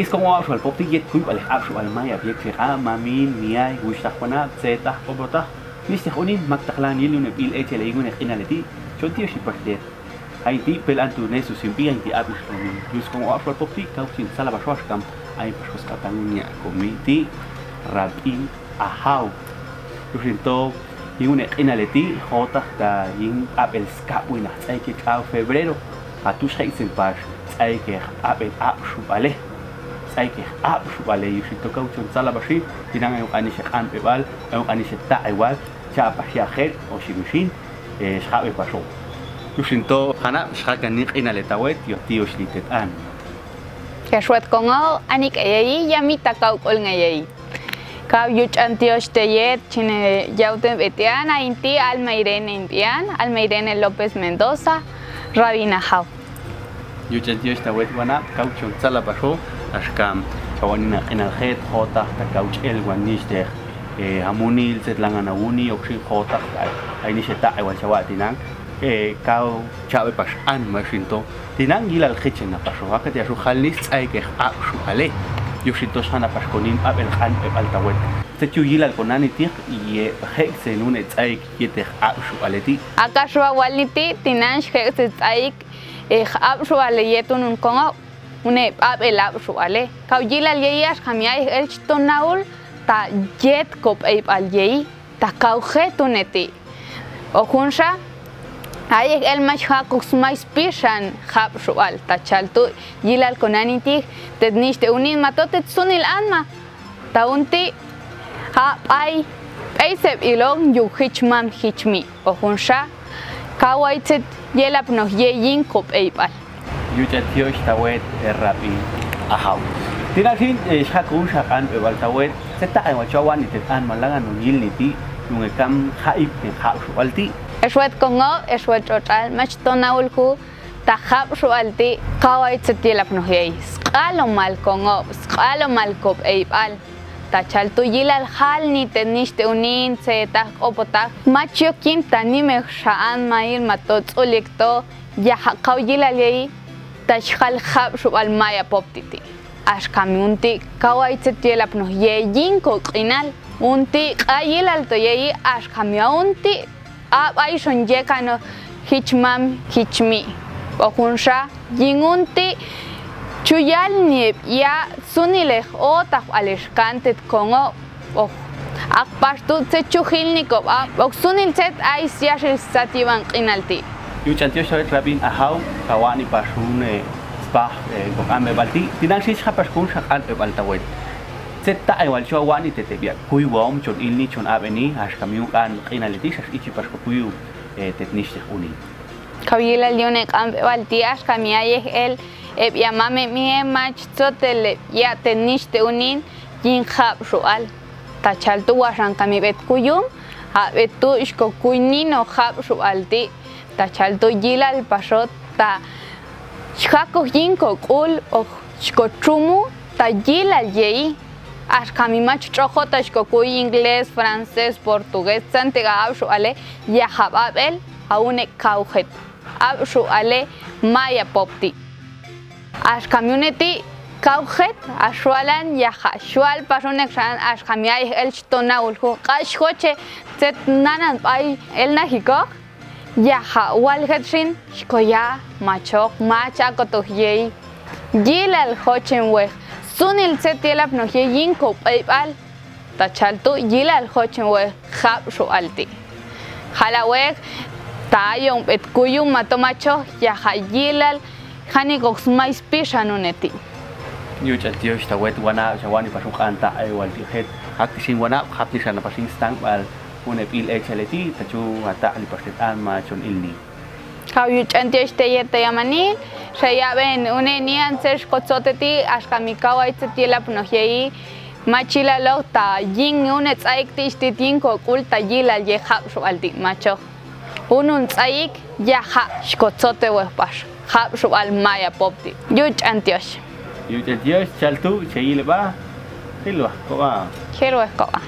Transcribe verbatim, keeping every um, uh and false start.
Kong o apxual popti yet kuyuk aleh apxual maya biek seqa mamin miai wixtah wanap setah kobotah. Nixtah unin maktak lang yil une pil ecel ingun ek inaleti. Conti o sipas det. Ainti pel antu nesu simpi ainti apis kong. Yus kong o apxual popti kau sin salah baswas kam. Ain pas kos katangun nyak komi ti rapi ahau. Yus into ingun ek inaleti hotak da ing apel skap winah tsai ke kau febrero. Atus hek sin pas tsai ke apel apsu bale. Tsai ke apsu bale yus into kau con salah basi. Tinang ayuk anis ek an pebal ayuk anis ek tak ewal. Ca apa siahet o si misin. Sekawe paso. Yus into kana sekakan nik inale tawet yo tios litet an. Kasuat kongo anik ayai yami takau kol ngayai. Kau yucan tios teyet cine yauten betian ainti almairene impian almairene Lopez Mendoza. Rawina hau. Yucan tios tawet wana kau con salah paso. Askam cawan ina inal het hotak takau cel wanis deh. Hamunil set langan awuni oksi hotak. Aini setak ewan cawa tinang. Kau cawe pas an masinto. Tinang yilal kecen napaso akat yasu halis tsai keh apsu ale. Yusinto sana pas konin apel kan epal tawet. Secu yilal konani tiak iye hek senun e tsai. Yeteh apsu ale ti. Akasua waliti tinang hek se tsai. Eh apsu ale yetun un kongo. Une apel apsu ale kau yilal yeyas kami ai el chitonaul. Ta jet kop epal yei. Takau hetun eti. Ohunsa ayek el mach hakuk smais pisan hap sual tachal tu yilal konani ti. Tetnis te unin mato tet sunil anma. Taun ti hap ai pei sep ilong yu hich mam hich mi. Ohunsa kau ai tet yelap noh ye ying kop ei pal. Yuca tio istawet rapi ahau. Tinang sin, eh, syaku syakan ewal tawet, setak ewal cawan ni tetan malangan nungil niti, nungekam haib ne hak sual ti. Eswet kongo, eswet cotal, mach tonaul ku, tahap sual ti, kawai setilap noh yei. Skalo mal kongo, skalo mal kop ei pal. Tachal tu yilal hal ni tenis te unin, setah kopotak, mach yokin tani me saan mail mato tsulik to, Yaha kau yilal yei, tachal hap sual maya pop titi. As kami unti kau ai tet yelap noh yei ying ko kinal. Unti ka yilal to yei as kami a unti. Ap ai son yeka noh hich mam hich mi. Ohunsa ying unti chuyal niep ya sunileh o tak ales kantet kongo. Oh, akpas tu sechuhil ni kop a, ok sunil set ai siasil satiwan kinal ti. Yucan tio sawet rabin ahau, kawan ni pasun, eh, sbah, eh, kok ambe balti, tinang si sapas kun sakan e baltawet. Set ta ai wal cua wani tete biak kuyu waom con ilni con abe ni, has kami ukan kinal ti sas ichi pas kuyu, eh, tetnis cek uni. Kau yilal yone kampe balti has kami ayeh el, ep ya mame mi e mach sotel ep ya tetnis te unin, Yin hap sual. Tachal tu wasan kami bet kuyum, hak bet tu isko kuini no hap sual ti. Tachal tu yilal pasot ta. Shako yin ko kul o shko chumu ta yilal yei. As kami mach choho ta shko kuy ingles, frances, portugues, sante ga hap sual e ya hap abel, aune kau het. Hap sual e maya pop ti. As kami une ti kau het, as sualan ya ha sual pas unek saan as kami ai el chito naul hu, ka shkoche, set nanan pai el na hiko, ya ha wal het sin, shko ya, machok, macha kotoh yei. Yilal hochen weh, sunil set yelap noh yei yin ko pai pal. Tachal tu yilal hochen weh hap sual ti. Hala weh, tayong bet kuyum mato macho, ya ha yilal, hani kok smais pisan une ti. Yuca tio istawet wana, sawani pasukan ta ai wal ti het. Hak ti sin wana, hap ti sana pasing stang bal, une pil e chaleti, tachu hata ali paset an ma chon ilni. Kau yucan tio isteyet te yamani, sayaben une nian ses kotsote ti, as kami kau ai set yelap noh yei, Machila lok ta yin une tsaik ti isti tin ko kul ta yilal ye hap sual ti macho. Unun tsaik ya ha shko tsote weh pas hap sual maya pop ti. Yucan tios. Yucan tios, chal tu, chayil ba. Hilwah ko ba. Hilwah ko ba.